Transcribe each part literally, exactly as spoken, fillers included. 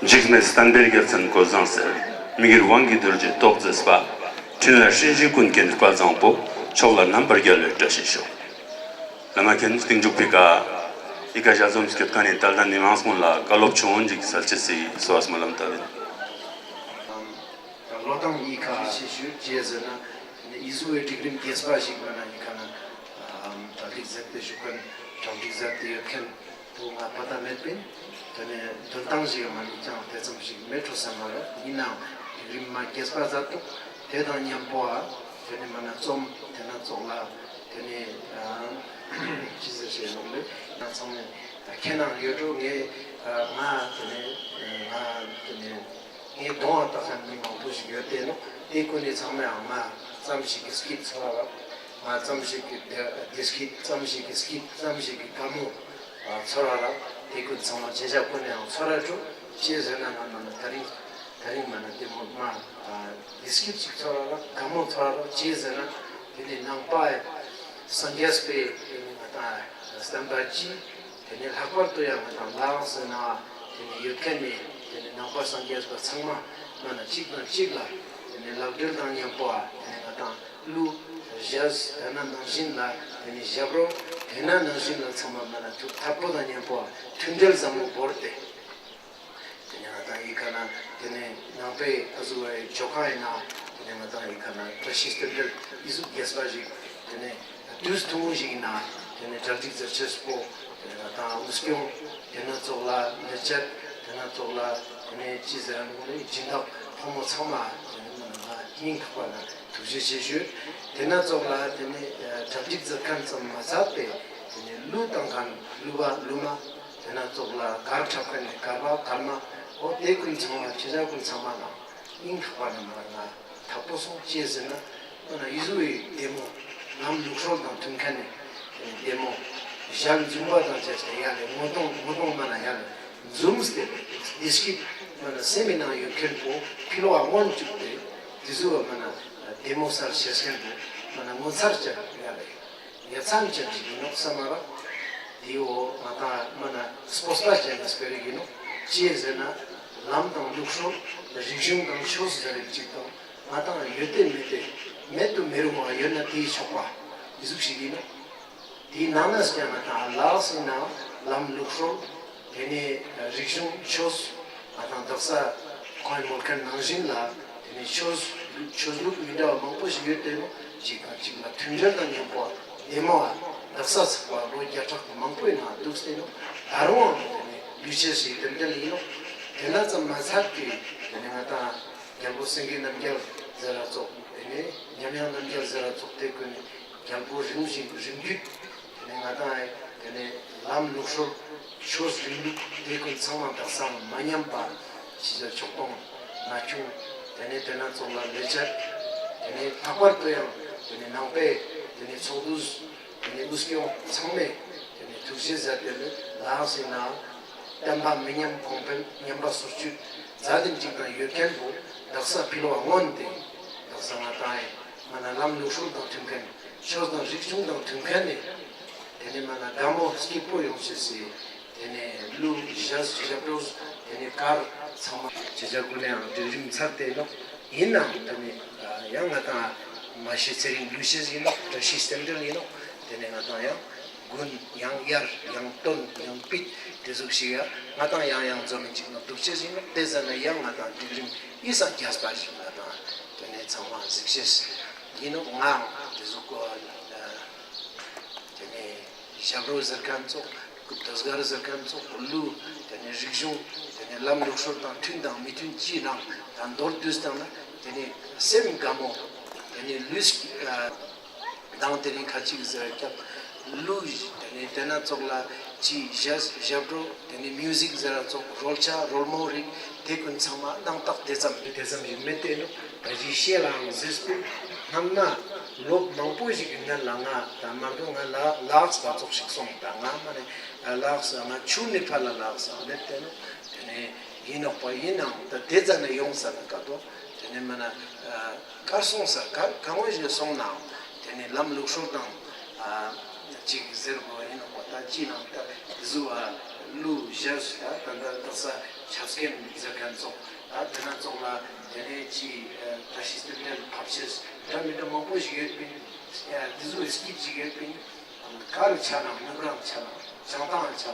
འཇིགས་མེད་བསྟན་པའི་རྒྱལ་མཚན་གོས་བཟང་སེར། མི་དགེ་བའི་དབང་གིས་རྡོ་རྗེ་ཐོག་བརྩེགས་པ། འཕྲིན་ལས་སྤྲིན་བཞིའི་ཀུན་མཁྱེན་སྐལ་བཟང་པོ། མཆོག་ལ་རྣམ་པར་རྒྱལ་བའི་བཀྲ་ཤིས་ཤོག། བླ་མ་མཁན་རྟིང་མཇུག་པའི་ཀ་ཨི་ཀ་ཞལ་འཛོམས་སྐྱོད་མཁན་ནི་དད་ལྡན་མི་མང་སྔུན་ལ་བཀའ་སློབ་ཆུང་ངུན་ཞིག་སལ་ཅེས་སི་གསོལ་བ་སྨོན་ལམ་བཏབ་ཨིན། ད་ལོ་དང་ཨི་ཀ་ཤེས་ཞུ་ཅེས་ཟེར་ན་ཨི་ཟུག་གི་སྒྲིག་རིམ་རྒྱས་པ་ཞིག་མ་ན་ཨི་ཀ་ན་གྲ་སྒྲིག་མཛད་དེ་བཞུགས་མཁན་གྲ་སྒྲིག་མཛད་དེ་ཡོད་མཁན་དུ་ང་པ་ཏ་མེད་པིན། དེ་ནས་དོན་ཐང་ཞིག་མ་ནི་ཅང་དེ་ཙམ་ཞིག་མེད་འགྲོ་བསམ་མ་རེད། ཡིན་ནའང་སྒྲིག་རིམ་མ་རྒྱས་པ་མཛད་འདུག། དེ་དང་མཉམ་པོ་ཨ་དེ་ནས་མ་ན་རྩོམ་དེ་ན་ཙོགས་ལ་དེ་ནས་ཅི་ཟེར་ཞེས་ལོག་ལེ་ན་ཚང་མས་ཁྱེད་ནང་ཡོད་འགྲོ། ངས་ང་དེ་ནས་ང་དེ་ནས་ངའི་གདོང་ལ་ལྟ་མཁན་མི་མང་པོ་ཞིག་ཡོད་དེ་ནོ། དེ་ཀུན་ནི་ཚང་མའང་མ་ཙམ་ཞིག་གི་སྐྱིད་ཚོར་ར་ལ། མ་ཙམ་ཞིག་གི་བདེ་སྐྱིད་ཙམ་ཞིག་གི་སྐྱིད་ཙམ་ཞིག་གི་དགའ་མོ་ཚོར་ར་ལ། དེ་ཀུན་ཚང་མ་ཅེ་ཅག་ཀུན་ནའང་ཚོར་ར་འགྲོ། ཅི་ཟེར་ན་ང་མ་ན་དེ་རིང་དེ་རིང་མ་ན་དེ་མོ་མ་བདེ་སྐྱིད་ཅིག་ཚོར་ར་ལ་དགའ་མོ་ཚོར་ར་ལ། ཅི་ཟེར་ན་དེ་ནི་ནང་པའི་སངས་རྒྱས་པའི་དེ་ནི་ང་དང་བསྟན་པ་ཅི། དེ་ནས་ལྷག་པར་དུ་ཡང་ང་དང་ལ་དྭགས་སི་ནང་དེ་ནས་ཡོད་མཁན་ནི་དེ་ནས་ནང་པ་སངས་རྒྱས་པ་ཚང་མ་མ་ན་གཅིག་དང་གཅིག་ལ་དེ་ནས་ལག་སྦྲེལ་དང་མཉམ་པོ་ཨ་དེ་ནས་ང་དང་གླུ་ཞབས་དེ་ན་ནང་བཞིན་ལ་དེ་ནས་ཞབས་བྲོ་དེ་ན་ནང་བཞིན་ལ་ཚང་མ་མ་ན་ཐུགས་ཐག་པོ་དང་མཉམ་པོ་ཨ་མཐུན་སྒྲིལ་ཟབ་མོ་བོར་ཏེ། དེ་ནས་ང་དང་ཨི་ཀ་ན་དེ་ནས་ནང་པའི་ཨ་ཟུག་བའི་ཇོ་ཁང་ཡིན་ན་དེ་ནས་ང་དང་ཨི་ཀ་ན་བཀྲ་ཤིས་རྟེན་འབྲེལ་ཨི་ཟུག་རྒྱས་པ་ཞིག་དེ་ནས་དུས་ཐུང་ངུ་ཞིག་ཡིན་ན་དེ་ནས་གྲ་སྒྲིག་མཛད་ཅེས་པོ་དེ་ནས་ང་དང་དབུ་སྐྱོང་དེ་ན་ཙོགས་ལ་ལས་བྱེད་དེ་ན་ཙོགས་ལ་དེ་ནས་ཅི་ཟེར་ན་ལས་སྦྱིན་བདག་ཕོ་མོ་ཚང་མ་དེ་ནས་ང་དང་སྙིང་ཐག་པ་ན་ཐུགས་རྗེ་ཆེ་ཞུ། དེ་ན་ཙོགས་ལ་དེ་ནས་གྲ་སྒྲིག་མཛད་མཁན་ཙམ་མ་ཚད་དེ་དེ་ནས་གླུ་བཏང་མཁན་གླུ་བ་གླུ་མ། དེ་ན་ཙོགས་ལ་གར་འཁྲབ་མཁན་ནི་གར་པ་གར་མ། འོ་དེ་ཀུན་ཚང་མ་ཁྱེད་ཅག་ཀུན་ཚང་མ་ལ་སྙིང་ཐག་པ་ནས་མ་ང་ཐག་པོ་སོང་ཅི་ཟེར་ན། འོ་ན་ཡུ་ཟུ་ཡི་བདེ་མོ་ལམ་ལུགས་སྲོལ་དང་མཐུན་མཁན་ནི་བདེ་མོ་ཞལ་འཛུམ་པ་དང་བཅས་ཏེ་ཡ་ལེ་ངོ་གདོང་ངོ་གདོང་མ་ན་ཡ་ལེ་འཛུམས་ཏེ་བདེ་སྐྱིད་མ་ན་སེམས་མི་ནང་ཡོད་མཁན་པོ་ཕི་ལོག་ག་མངོན་བཅུག་སྟེ་དེ་ཟུ་བ་མ་ན་བདེ་མོ་སར་ཤེས་མཁན་པོ་མ་ན་ངོ་མཚར་ཅན་ཡ་ལེ། ཡ་མཚན་ཅན་ཞིག་ཡིན་ནོག་བསམ་མ་རག། དེའོ་ང་དང་མ་ན་སྤོབས་པ་ཅན་ནི་སྤེ་ར་ཡིན་ནོག་ཅི་ཟེར་ན་ལམ་དང་ལུགས་སྲོལ་རིག་གཞུང་དང་ཆོས་ཟེར་རིགས་ཅིག་དང་ང་དང་ཡོད་དེ་མེད་དེ་མེད་དུ་མི་རུང་བ་ཡོད་ན་དེའི་ཆོག་པ་འི་ཟུག་ཞིག་ཡིན་ནོག། དེའི་ནང་ནས་ཀྱང་ང་དང་ལ་དྭགས་སི་ནང་ལམ་ལུགས་སྲོལ། དེ་ནས་རིག་གཞུང་ཆོས་ང་དང་དག་ས་ཁོང་མོལ་མཁན་ནང་བཞིན་ལ་དེ་ནས་ཆོས་ཆོས་ལུགས་མི་འདྲ་བ་མང་པོ་ཞིག་ཡོད་དེ་ནོ་གཅིག་དང་གཅིག་ལ་མཐུན་སྒྲིལ་དང་མཉམ་པོ་བདེ་མོ་བ་དག་ས་ཚུགས་པ་ལོ་བརྒྱ་ཕྲག་མང་པོའི་ནང་འདུག་སྟེ་ནོ་ད་རུང་དེ་ནས་ལུས་ཆེ་ཞིག་དེ་འདྲ་ཡིན་ནོ། དེ་ན་ཙམ་མ་ཚད་དེ་དེ་ནས་ང་དང་རྒྱལ་པོ་སེང་གེ་རྣམ་རྒྱལ་ཟེར་ར་ཙོགས་དེ་ནས་ཉམས་དབྱངས་རྣམ་རྒྱལ་ཟེར་ར་ཙོགས་དེ་ཀུན་ནས་རྒྱལ་པོ་རིམ་བཞིན་རིམ་བརྒྱུད་དེ་ནས་ང་དང་དེ་ནས་ལ། ལམ་ལུགས་སྲོལ་ཆོས་རིང་ལུགས་དེ་ཀུན་ཚང་མ་དག་ས་མ་ཉམས་པ་ཅི་ཟེར་ཆོག་དང་ན་ཆུང་དེ་ནས་དེ་ན་ཙོགས་ལ་ལས་བྱེད་དེ་ནས་ལྷག་པར་དུ་ཡང་དེ་ནས་ནང་པའི་དེ་ནས་ཚོགས་འདུ་དེ་ནས་དབུ་སྐྱོང་ཚང་མས་དེ་ནས་ཐུགས་རྗེ་མཛད་དེ་ལ་ལགས་ཟེར་ན་བསྟན་པ་མི་ཉམས་གོང་འཕེལ་ཉམས་པ་སོར་ཆུད་མཛད་དེ་ཅིག་དང་ཡོད་མཁན་པོ་དག་ས་ཕི་ལོག་མངོན་ཏེ་དག་ས་ང་དང་ཡང་མ་ན་ལམ་ལུགས་སྲོལ་དང་མཐུན་མཁན་ཆོས་དང་རིག་གཞུང་དང་མཐུན་མཁན་ནི་དེ་ནས་མ་ན་དགའ་མོ་སྐྱིད་པོ་ཡོང་ཅེས་སི་དེ་ནས་གླུ་ཞབས་ཞབས་བྲོ་དེ་ནས་གར་ཚང་མ་ཇེ་ཇ་ཀུན་ནས་ཡང་སྒྲིག་རིམ་ཚར་ཏེ་ནོག་ཡིན་ནའང་དེ་ནས་ཡང་ང་དང་མ་ཤེས་ཚེ་རིང་གླུ་ཤེས་ཡིན་ནོག་བཀྲ་ཤིས་རྟེན་འབྲེལ་ཡིན་ནོག་དེ་ནས་ང་དང་ཡང་དགུན་ཡང་དབྱར་ཡང་སྟོན་ཡང་དཔྱིད་དེ་ཟུག་ཞིག་ཡང་ང་དང་ཡང་ཡང་འཛོམས་མི་ཅིག་ནོག་འདུག་ཅེས་ཡིན་ནོག་དེ་ཟ་ན་ཡང་ང་དང་སྒྲིག་རིམ་ཡིད་སང་རྒྱས་པ་ཞིག་ང་དང་དེ་ནས་ཚང་མ་གཟིགས་ཤེས་ཡིན་ནོག་ངའང་དེ་ཟུག་གོ་དེ་ནས་ཞབས་བྲོ་ཟེར་མཁན་ཙོགས་སྐུ་དོ་སྒར་ཟེར་མཁན་ཙོགས་གླུ་དེ་ནས་རིག་གཞུང་དེ་ནས་ལམ་ལུགས་སྲོལ་དང་མཐུན་དང་མི་མཐུན་ཅི་ནང་ད་མདོར་བསྡུས་བཏང་ན་དེ་ནས་སེམས་དགའ་མོ་དེ་ནས་ལུས་ཨ་དང་དེ་རིང་ཁ་ཅིག་ཟེར་ཀྱང་གླུ་དེ་ནས་དེ་ན་ཙོགས་ལ་ཅི་ཞབས་ཞབས་བྲོ་དེ་ནས་མིའུ་ཟིག་ཟེར་ར་ཙོགས་རོལ་ཆ་རོལ་མོ་རིགས་དེ་ཀུན་ཚང་མ་དང་ཏག་དེ་ཙམ་དེ་ཙམ་ཞིག་མེད་དེ་ནོག་ད་ཅི་ཤེས་ལའང་ཟེར་སྐུ་སྔན་མ་ལོ་མང་པོ་ཞིག་ཡིན་ན་ལ་ང་ད་མར་དོ་ང་ལ་ལགས་པ་ཙོགས་ཤིག་སོང་ད་ང་མ་ནས་ལགས་ང་ཆུ་ནས་ཕར་ལ་ལགས་མེད་དེ་ནོག་དེ་ནས་ཡིན་ནོག་པ་ཡིན་ནའང་ད་དེ་ཙ་ནས་ཡོང་ས་ན་ཀ་ཏོ་དེ་ནས་མ་ན་གར་སོང་ས་ག་གང་བོ་ཞིག་སོང་ནའང་དེ་ནས་ལམ་ལུགས་སྲོལ་དང་ཅིག་ཟེར་དགོས་ཡིན་ནོག་པ་ད་ཅི་ནང་ད་དེ་ཟུ་བ་གླུ་ཞབས་ད་ད་ད་ས་ཆབ་སྐན་ཟེར་མཁན་ཙོགས། ད་དེ་ན་ཙོགས་ལ་དེ་ནས་ཅི་བཀྲ་ཤིས་བདེ་ལེགས་ཕབ་ཆེས་འདྲ་མི་འདྲ་མང་པོ་ཞིག་ཡོད་པིན། དེ་ཚོའི་སྐྱིད་ཅིག་ཡོད་པིན། གར་ཆ་ནང་ནུབ་རང་ཆ་ནང་བྱང་ཐང་ཆ་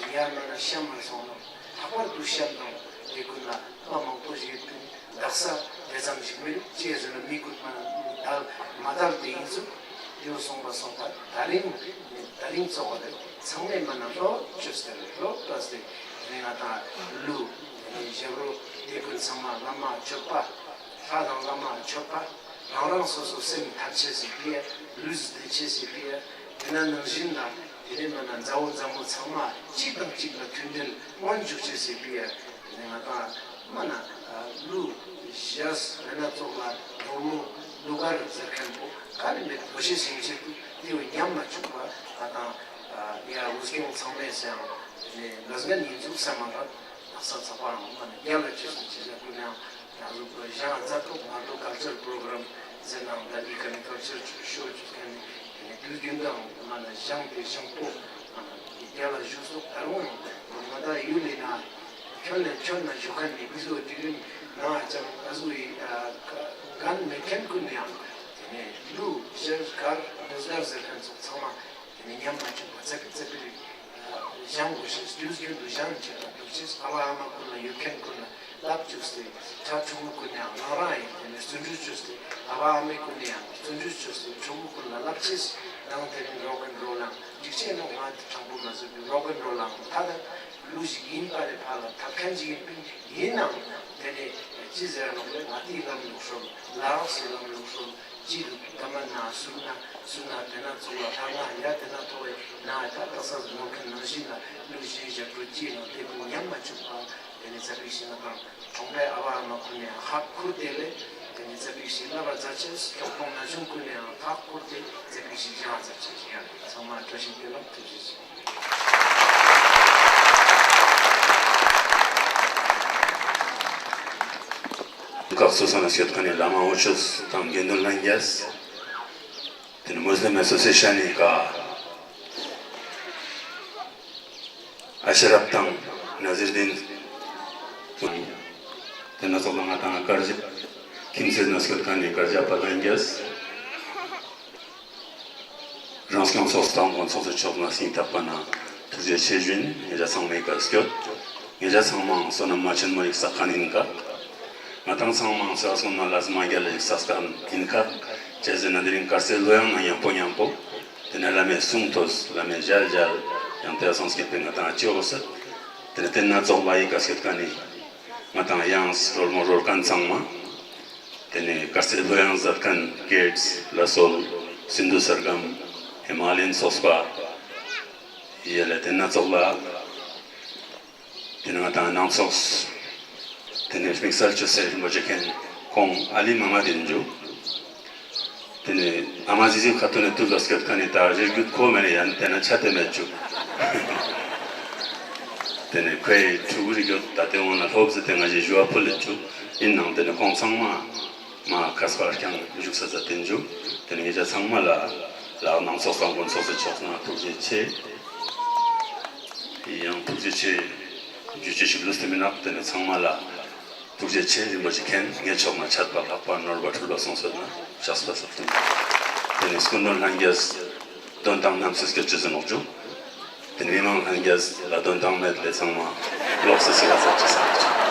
ནང་ཡར་མ་ན་གཤམ་མ་སོང་ནང་ལྷག་པར་དུ་གཤམ་དང་དེ་ཀུན་ལ་མ་མང་པོ་ཞིག་ཡོད་པིན། དག་ས་དེ་ཙམ་ཞིག་མི་རིགས་ཅེས་ཟེར་ན་མི་ཀུན་མ་དལ་མ་དལ་དེ་ཡིན་ཚུལ་དེ་སོང་པ་སོང་པ་ད་རིང་ད་རིང་ཚོགས་པ་རེད། ཚང་མས་མ་ན་ལོ་བཅོས་ཏེ་རེད་ལོ་བཀྲ་སྟེ་དེ་ནས་ང་དང་གླུ་དེ་ནས་ཞབས་བྲོ་དེ་ཀུན་ཚང་མ་བླ་མ་མཆོད་པ་ལྷ་དང་བླ་མ་མཆོད་པ་རང་རང་སོ་སོ་སེམས་ཐབས་ཆེ་སི་ཕི་ཡ་ལུས་བདེ་ཆེ་སི་ཕི་ཡ་དེ་ན་ནང་བཞིན་ལ་དེ་ནས་མ་ན་མཛའ་བོ་མཛའ་མོ་ཚང་མ་གཅིག་དང་གཅིག་ལ་མཐུན་སྒྲིལ་མངོན་འཇུག་ཆེ་སི་ཕི་ཡ་དེ་ནས་ང་དང་མ་ན་གླུ་ཞབས་དེ་ན་ཙོགས་ལ་རོལ་མོ་གླུ་གར་ཟེར་མཁན་པོ་ག་ནས་མེད་དགོས་ཤེས་ཡིན་ཆེད་དུ་དེ་བས་ཉམས་མ་བཅུག་པ་ང་དང་ཡ་འུ་སྐྱོང་ཚང་མས་སེ་ཡང་དེ་ནས་ལས་འགན་ཡིན་ཚུགས་ས་མ་རག་ལག་ས་ཚ་པའང་མ་ནས་རྒྱལ་ལ་ཆེ་སུ་ཆེ་ཆ་ཀུན་ཡང་ང་ཚོ་གི་ཞང་མཛའ་གྲོགས་མ་གཏོགས་ཀལ་ཅར་པྲོ་གྲམ་ཟེར་ནའང་ད་ཨི་ཀ་ནི་ཀལ་ཅར་ཤོ་ཅུ་ཀ་ནི་དེ་ནས་དུས་རྒྱུན་དང་མ་ན་ཞང་དེ་ཞང་པོ་མ་ན་རྒྱལ་ལ་བཞུགས་སོགས་ད་རུང་ང་ད་ཡུལ་ལི་ན་ཁྱོད་ལས་ཁྱོད་ན་བཞུགས་མཁན་ནི་འི་ཟོ་དུས་རྒྱུན་ན་ཅང་ཨ་ཟུ་ཡི་གན་མེད་མཁན་ཀུན་ནི་ཡང་དེ་ནས་གླུ་ཞབས་གར་ལུས་གར་ཟེར་མཁན་ཚོ་ཚང་མ་དེ་ནས་ཉམས་མ་བཅུག་པ་ཙ་པིག་ཙ་པིག་ཞང་དགོས་ཤེས་དུས་རྒྱུན་དུ་ཞང་བྱེད་པ་འདུག་ཅེས་ཨ་བ་ཨ་མ་ཀུན་ལ་ཡོད་མཁན་ཀུན་ལ་ལབ་བཅུག་སྟེ་ཁྲ་ཕྲུ་གུ་ཀུན་ནས་ཡང་ང་རང་ཡིན་དེ་ནས་བརྩོན་འགྲུས་བཅོས་ཏེ་ཨ་བ་ཨ་མའི་ཀུན་ནས་ཡང་བརྩོན་འགྲུས་བཅོས་ཏེ་ཕྲུ་གུ་ཀུན་ལ་ལབ་ཅེས་དང་དེ་རིང་རོག་ཨེན་རོལ་ལའང་འཇིགས་ཆེན་ནོ་ང་དྲང་པོ་མ་བཟོད་པའི་རོག་ཨེན་རོལ་ལའང་ད་ལྟ་གླུ་ཞིག་ཡིན་པ་ལས་ཕར་ལ་ཐབས་མཁན་ཞིག་ཡིན་པས་ཡིན་ནའང་དེ་ནས་ཅི་ཟེར་ནོག་ལས་ང་དེའི་ལམ་ལུགས་སྲོལ་ལགས་སི་ལམ་ལུགས་སྲོལ་ཅི་འདུག་ད་མ་ན་སུ་ན་སུ་ན་དེ་ན་ཚོགས་ལ་ལྷ་ང་ཡ་དེ་ན་ཐོ་བའི་ན་ད་ལྟ་ས་ནོར་མཁན་ནང་བཞིན་ལ་གླུ་གཞས་ཞབས་བྲོ་ཅི་ནང་དེ་ཀུན་ཉམས་མ་བཅུག་པ་དེ་ནས་ཙ་པིག་ཞིག་ང་དང་གྲོང་པའི་ཨ་བ་ཨ་མ་ཀུན་ནས་ཧ་ཁུར་ཏེ་ལས་དེ་ནས་ཙ་པིག་ཞིག་བསླབ་པ་མཛད་ཅེས་ཀྱོག་པོ་ན་ཆུང་ཀུན་ནས་ཧ་ཁུར་ཏེ་ཙ་པིག་ཞིག་སྦྱང་བ་མཛད་ཅེས་ཡང་ཚང་མ་བཀྲ་ཤིས་བདེ་ལེགས་ཐུགས་རྗེ་ཆེ། སྐབས་སོ་སོ་ན་སྐྱོད་མཁན་ནི་བླ་མ་འོ་ཆོས་དང་དགེ་འདུན་ལྷན་རྒྱས། དེ་ནས་མུས་ལི་མེ་སོ་སི་ཤ་ནི་ཀ་ཨ་ཤ་རབ་དང་ན་ཟིར་དིན། དེ་ན་ཚོགས་ལ་ང་དང་དཀར་རྒྱ་ཁྱིམ་མཚེས་ན་སྐྱོད་མཁན་ནི་དཀར་རྒྱ་པ་ལྷན་རྒྱས། རང་སྐྱོང་ཚོགས་སུ་དང་དགོན་ཚོགས་སུ་ཆོག་ན་སྙིང་ཐག་པ་ན་ཐུགས་རྗེ་ཆེ་ཞུ་ཡིན། ཉེ་རང་ཚང་མའི་བཀའ་སྐྱོད། ཉེ་རང་ཚང་མའང་བསོད་ནམས་མ་ཆེན་མོ་ཞིག་བསགས་མཁན་ཡིན་ཀ། ང་དང་ཚང་མའང་ཚེ་བ་སྔོན་མ་ལས་མ་རྒྱལ་ལ་ཞིག་བསགས་མཁན་ཡིན་ཀ། ཅི་ཟེར་ན་དེ་རིང་དཀར་རྩེ་ལྷོད་ཡངས་ན་མཉམ་པོ་མཉམ་པོ། དེ་ནས་བླ་མའི་གསུང་ཐོས་བླ་མའི་ཞལ་མཇལ་ཡང་དེ་སང་སྐྱེད་པའི་ང་དང་ཅི་འོ་ཟེར། དེ་ནས་དེ་ན་ཚོགས་པ་ཡི་བཀའ་སྐྱོད་མཁན་ནི་ང་དང་ཡང་རོལ་མོ་རོལ་མཁན་ཚང་མ། དེ་ནས་དཀར་རྩེ་ལྷོད་ཡངས་མཛད་མཁན་ཀེཌས་ལ་སོལ་སིན་དྷུ་སར་གམ་ཧི་མ་ལ་ཡན་ཚོགས་པ། ཡ་ལེ། ཏེ་ནེ་ཙོགས་ལ་ཏེ་ནེ་ང་དང་ནང་ཚོགས་ཏེ་ནེ་དམིགས་བསལ་ཅོས་སེ་རིན་པོ་ཆེ་མཁན་ཁོང་ཨ་ལི་མ་མ་དེ་ཨིན་ཇུ། ཏེ་ནེ་ཨ་མ་ཟི་ཟི་ཁ་ཐུག་ནེ་ཏུ་ལོ་སྐད་ཁ་ནེ་ད་རིགས་རྒྱུད་ཁོ་མེད་ནེ་ཡང་ཏེ་ནེ་ཆ་ཏེ་མེད་ཇུ། ཏེ་ནེ་ཁོའི་ཕྲུ་གུ་རིགས་རྒྱུད་ད་ཏེ་འོང་ན་ལྷོབ་ཟེར་ཏེ་ང་ཞེ་ཞུ་བ་ཕུལ་ལེ་ཇུ། ཨིན་ནའང་ཏེ་ནེ་ཁོང་ཚང་མ་མ་ཁ་སྤར་རྐྱང་བཞུགས་ས་ཛད་དེ་ཨིན་ཇུ། ཏེ་ནེ་ངེད་ཅག་ཚང་མ་ལ་ལ་ནང་ཚོགས་སང་དགོན་ཚོགས་སེ་ཆོག་ན་ཐུགས་རྗེ་ཆེ། ཡང་ཐུགས་རྗེ་ཆེ། རྒྱུ་ཅི་ཞིག་ལུས་ཏེ་མི་ནོག། ཏེ་ནེ་ཚང་མ་ལ་ཐུགས་རྗེ་ཆེ། རིན་པོ་ཆེ་མཁན་ངའི་ཕྱོགས་ནེ་ཆད་པ་ལྷག་པ་ནོར་བ་འཁྲུལ་པ་སོང་སོད་ན་བཤགས་པ་སོགས་ཏེ་ནེ་སྐུ་མདུན་ལྷན་རྒྱས་དོན་དང་རྣམ་སེལ་སྐད་ཅིག་ཟེར་ནོག་ཇུ། ཏེ་ནེ་མི་མང་ལྷན་རྒྱས་ལ་དོན་དང་མེད་ལེ་ཚང་མ་ལོག་སེ་སེ་བ་ཚར་ཅེས་སང་ཇུ།